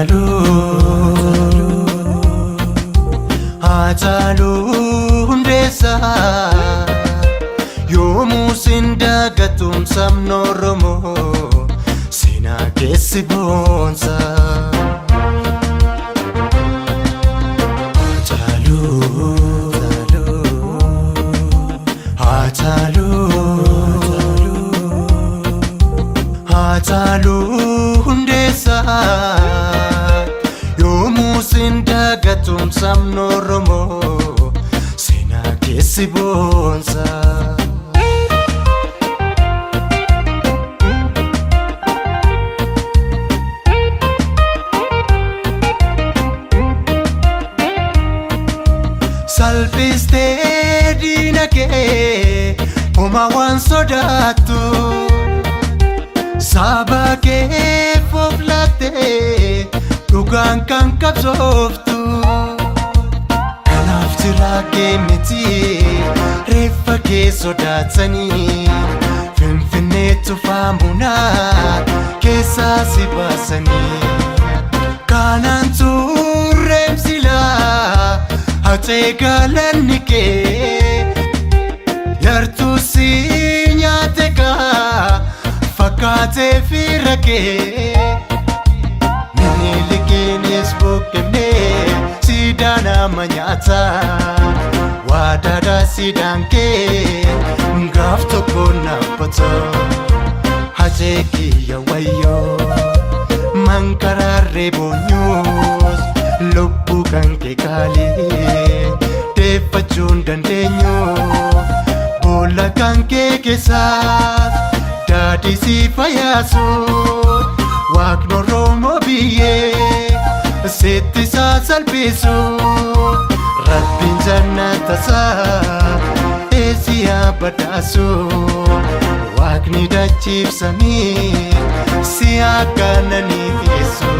Haacaaluu Haacaaluu Hundeessaa yoomuu sin dagatuun sabni Oromoo seenaa keessi boonsa. Haacaaluu Haacaaluu Haacaaluu Hundeessaa yoomuu sin dagatuun sabni Oromoo seenaa keessi boonsa. Salphistee diina kee homaa waan sodaattu saba keef of laattee dhugaan kan qabsooftu. Kanaaf jiraa kee miti reeffa kee sodaatanii Finfinnee tufaamunaa keessaa si baasanii. Kanaan turreem silaa hacee galanni kee yartuu si nyaate kaa fakkaatee fira kee. Minilikiinis buqqifnee siidaa nama nyaata waadaadhaa siidaan kee gaaf tokko naabbata hacee kiyya wayyoo mankaraarree boonyuus lubbuu kan kee qaalii deeffachuun dandeenyu boolla kan kee keessaas daadhii si fayyaasu waaqni Oromoo biyyee sitti isaa salphisu rabbiin jannata isaa eessiyaa badhaasu waaqni dachiifsamii si akkananiisu.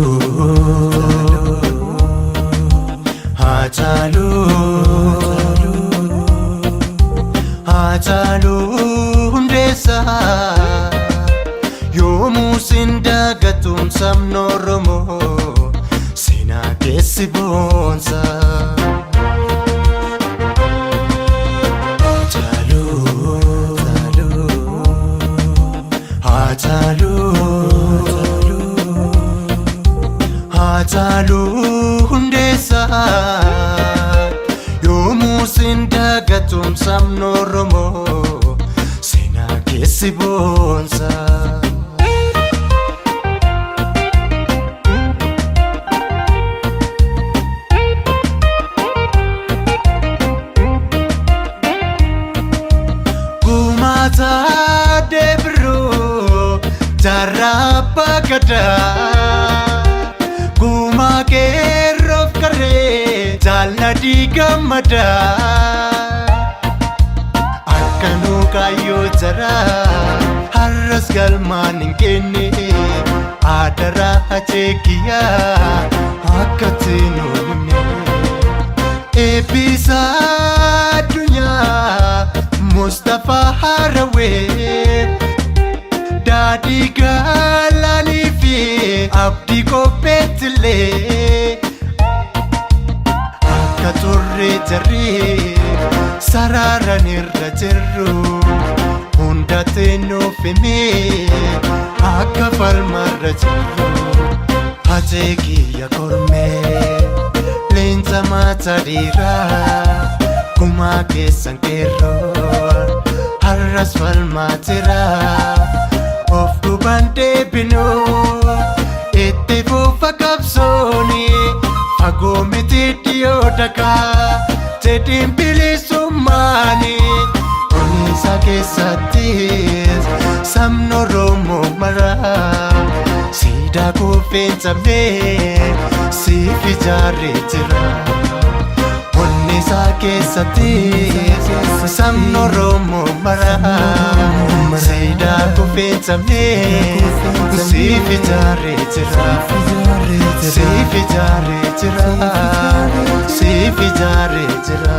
Haacaaluu Haacaaluu Haacaaluu Hundeessaa yoomuu sin dagatuun sabni Oromoo seenaa keessi boonsa. Haacaaluu Haacaaluu Haacaaluu Hundeessaa yoomuu sin dagatuun sabni Oromoo seenaa keessi boonsa. Gumaata deebiruu jaarraa abbaa gadaa gumaa qeerroof qarree jaalladhii gammadaa akka nuu kaayyoo jaraa har'as galmaan hin kenne adaraa hacee kiyyaa akka tinuu himne. Eebbisa addunyaa Mustafaa Harawee daadhii galaanii fi abdii qopheettillee akka turre jarri sararan irra jirru hundatti nuuf himee akka falmarra jirru hacee kiyya kormee leenca maata dhiiraa gumaa keessan qeerroo har'as falmaa jira of duubaan deebinuu itti fufa qabsooni fagoo miti dhiyoo dhagaa jedhiin bilisummaani. Kunis Isaa keessattis sabni Oromoo mara siidaa kuufee hin cabne siif ijaarree jira. Onnee isaa keessattis sabni Oromoo mara siidaa kuufee hin cabne siif ijaarree jira. Siif ijaarree jira. Siif ijaarree jira.